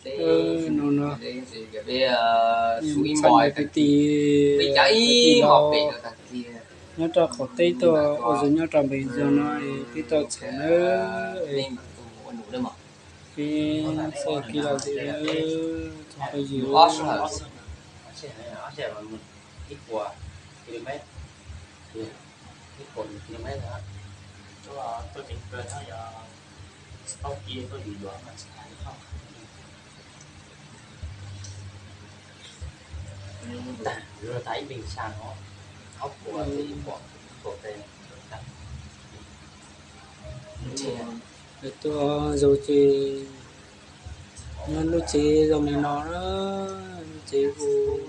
Hnub no txhais kwv tij, kwv tij laus nyob rau qaum teb tuaj ua zog nyob rau npem zog no, peb tau txhais nawb. Peb txhais kiv los tim txog phooj ywg. Tuaj zoo ces nyob lub tsev zoo li no na, lub tsev kuj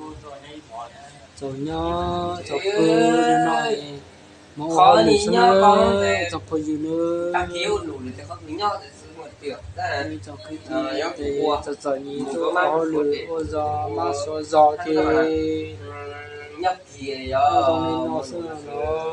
txaus nyob txaus pw li no, hmoob ua hauj lwm xwb na, txog phooj ywg nawb. Txog kwv tij, txom txom nyem tuaj ua hauj lwm ua zog mab xuav zog ces nyob zoo li no xwb na los.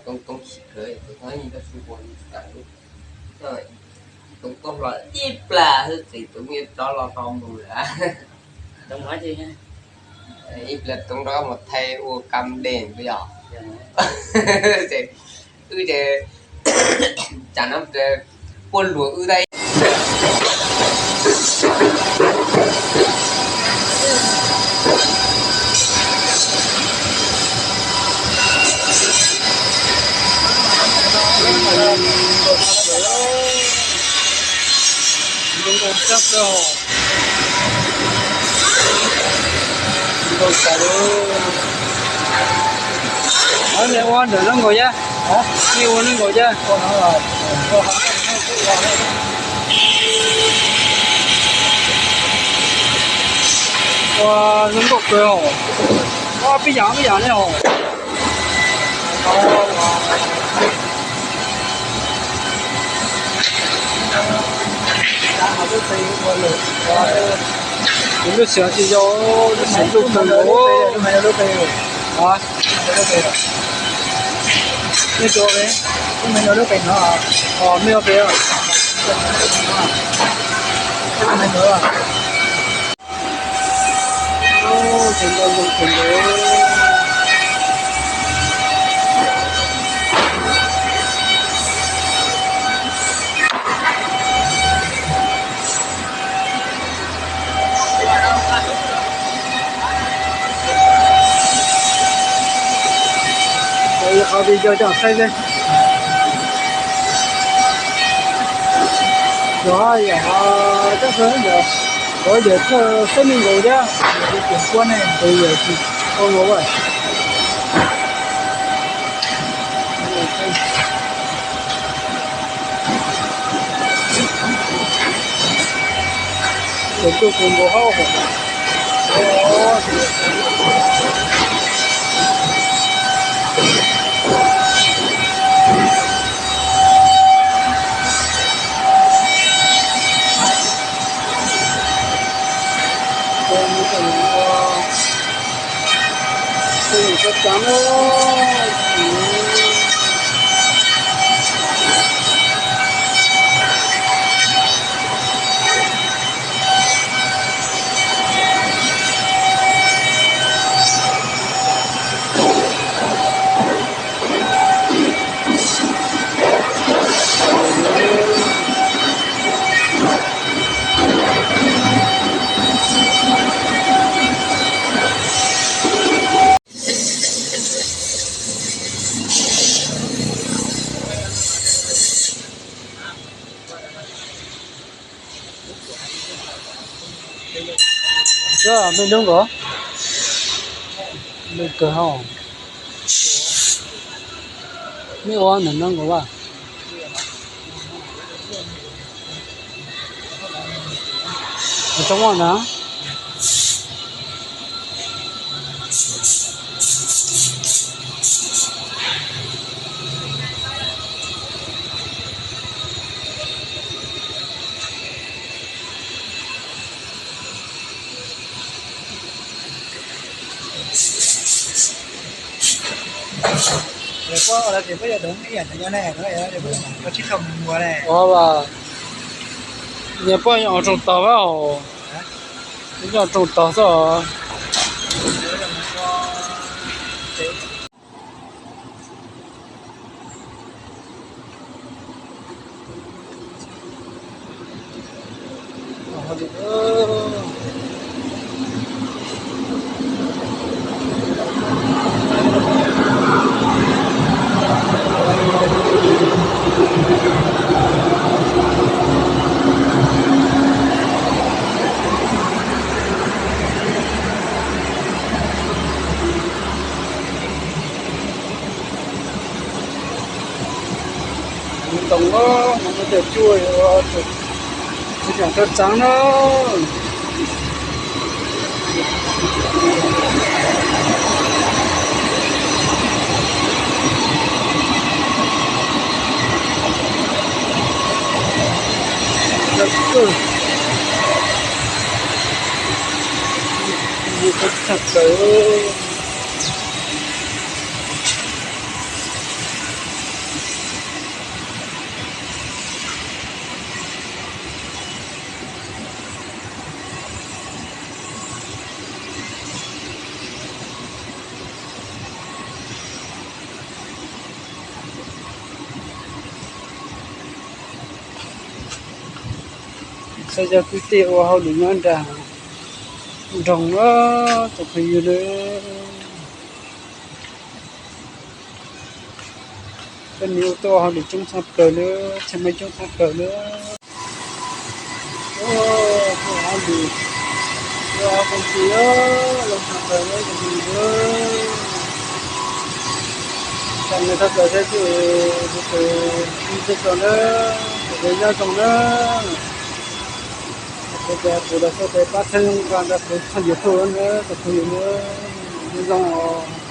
Toob toob tsis kawg, toob toob hlo ib plag xwb ces toob yeej rov los tau mus lawm. Ib plag toob rov mus thaij ua kam dej xwb yog. Wb ces tsam no puab luag wb tau. Zoo nkauj tshaj plaws. Zoo nkauj tas li. Nej ua ntawm zoo nkaus yab? Nej ua zoo nkaus yab? Ua zoo nkauj kawg os. Ua pib yam pib yam li os. Kuv lub siab tsis yau, lub siab ntuj kawg nkaus. Nej ua pem, nej ua pem, qhov video coj saib xwb. Cov yam coj saib ntawd, cov yawg thawj xeeb me nkaus thiab, yawg tseem kuab ne, tus yawg tsis tau los. Tus ntuj kub nkaus hauv. Mej lub nkaus, lub kawg hauv. Mej ua ntawm no nkaus a? Tsob maj na. Ua, nyias poj yog ua rooj tog a, yog rooj tog xwb. Ntoo, no cov cua, cov txheem txheem na. Txhua yog kwv tij ua hauj lwm nyob nram nroog na, tsoom phooj ywg na. Peb niam ua tuaj hauj lwm coob tshaj plaws na, tshaj me coob tshaj plaws na. Ua hauj lwm, ua hauj lwm los tshaj plaws na, tsoom phooj ywg na. Tam no thov txim seb tus, tus, tus, tus, tus na, tus nyob zoo na. Kuv los txhawb pab txhawb nqa nrog kuv txhawb YouTube na, tsoom phooj ywg na, nyob zoo os.